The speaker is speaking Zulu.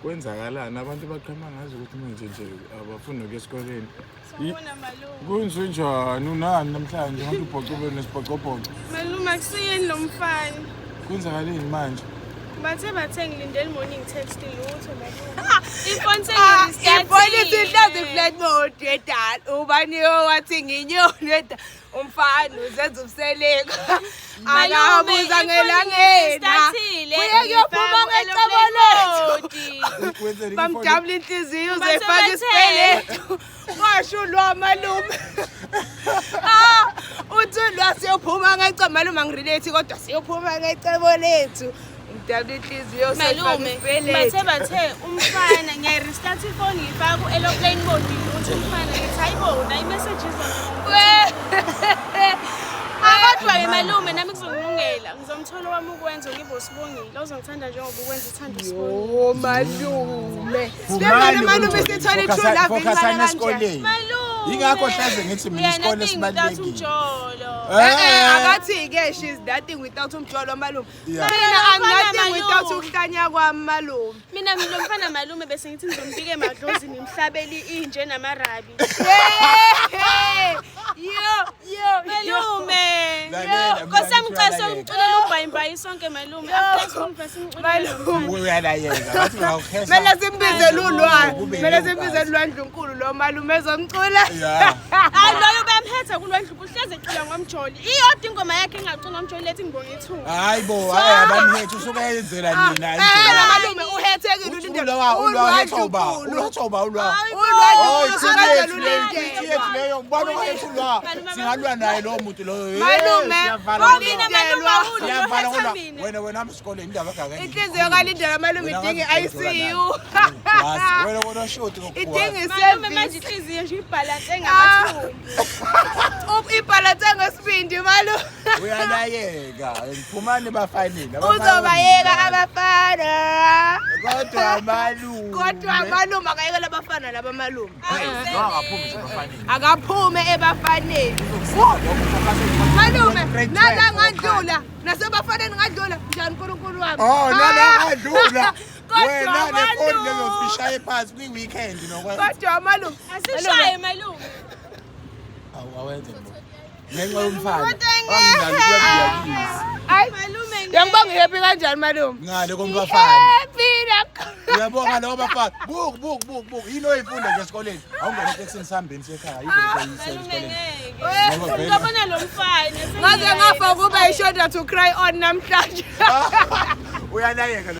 Kwenzakalani abantu baqhema ngazi ukuthi manje nje abafuni nokuya esikoleni. Sawubona malume. Kwenzenjani unani namhlanje ngathi ubhocobele nesibhocobhoco. Malume akusiyeni lo mfana. Kwenzakaleni manje? Bathe ngilindele morning text lutho malume. Ifoni Ifoni ihlezi sengi-restart. flat mode edala. Ubani owathi nginyoni edala. Umfana uzenza umseleko. Malume, Akabuza ifoni ngelangena. ngiyi-restartile, Kuye kuyophuma ngifaka ngecebo lethu. ku-aeroplane Wenzeni Bamdabula inhliziyo Bathe uzoyifaka bathe. isipeletu. Washo ulwa malume. Ah, uthi ulwa siyophuma ngecebo malume angirelate kodwa siyophuma ngecebo lethu. Umdabula inhliziyo uzoyifaka Malume, isipeletu. bathe umfana ngiyayi-restart ifoni ngiyifaka ku-aeroplane mode lutho umfana ngithi hayibo nayi message Kodwa-ke malume nami kuzongilungela ngizomthola owami ukwenza ngibe usibongile ozongithanda njengoba ukwenza uthanda usibongile. Yo malume. Phumani Sibengane malume kumjolo, sithole true love focusani incane kanje. esikoleni. Malume. Yingakho hleze ngithi mina we are isikole nothing without sibalulekile. umjolo. Eh akathi ke she's nothing without umjolo malume. Yeah. Mina I'm Mfana nothing without malume. ukuhlanya kwami malume. Mina lo mfana malume bese ngithi ngizombika emadlozini ngimhlabele inje namarabi. Hey! Yo yo yo. Malume. Lalela, Nkosi yami mngani, ngicela somculela ubhayimbayi sonke malume. Yo. After school bese ngimculela. Malume. Uyalayeka. Ngathi ungawukhesa. Kumele simbize ulwa. Kube Kumele yiyo simbize kahle. ulwandlunkulu lo malume ezomcula. Yeah. Hayi loyo bayamhetha kulwandlu kuhleze ecula ngomjoli. Iyodwa ingoma yakhe engacula ngomjoli lethi ngibonga ithuba. Hayi bo, hayi abamhethe usuke yenzela nina Eh indlela. malume uhethekile ulinde. Ulwa ulwa hethoba, ulwa hethoba ulwa. Ulwandlunkulu Oh, usuke ithi ulinde. yethu leyo, ubani owethu lwa. Singalwa naye lowo muntu loyo. Hey, Malume, siyavala kulwa. Mina malume Ulindelwa. awulo Siyavala uhetha kulwa. mina. Wena wena isikole indaba kaka. Inhliziyo kalindela malume idinga i-ICU. Wena wena shoti Idinga Malume manje i-service. inhliziyo nje ibhalanse ngamathumbu. Ibhalanse ngesibindi malume. Uyalayeka. Phumani bafanele. Uzobayeka abafana. Kodwa malume. Kodwa malume akayekela abafana laba malume. Hayi, no akaphumi nje bafanele. Akaphume ebafaneni. Malume, nala ngadlula, nasebafaneni ngadlula, njani uNkulunkulu wami? Oh, nala ngadlula. Kodwa Wena le phone malume. leyo sishaye phansi kwi weekend nokwenza. Kodwa malume, Asishaye malume. Awu awenze bo. Ngenxa yomfana. Kodwa Anginalo kuyabuyisa. Hayi, Malume ngeke. uyangibonga ngihappy kanjani malume? Ngale komfana. Happy nakho. Uyabonga lo bafana. Buku buku buku buku. Yini oyifunda nje esikoleni? Awungena etekisini sihambeni sekhaya. Yikho lento oyisele Malume esikoleni. ngeke. Ngoba vele- Ngiyabona lo mfana. Ngaze ngafa kuba i-shoulder to cry on namhlanje. Uyalayeka.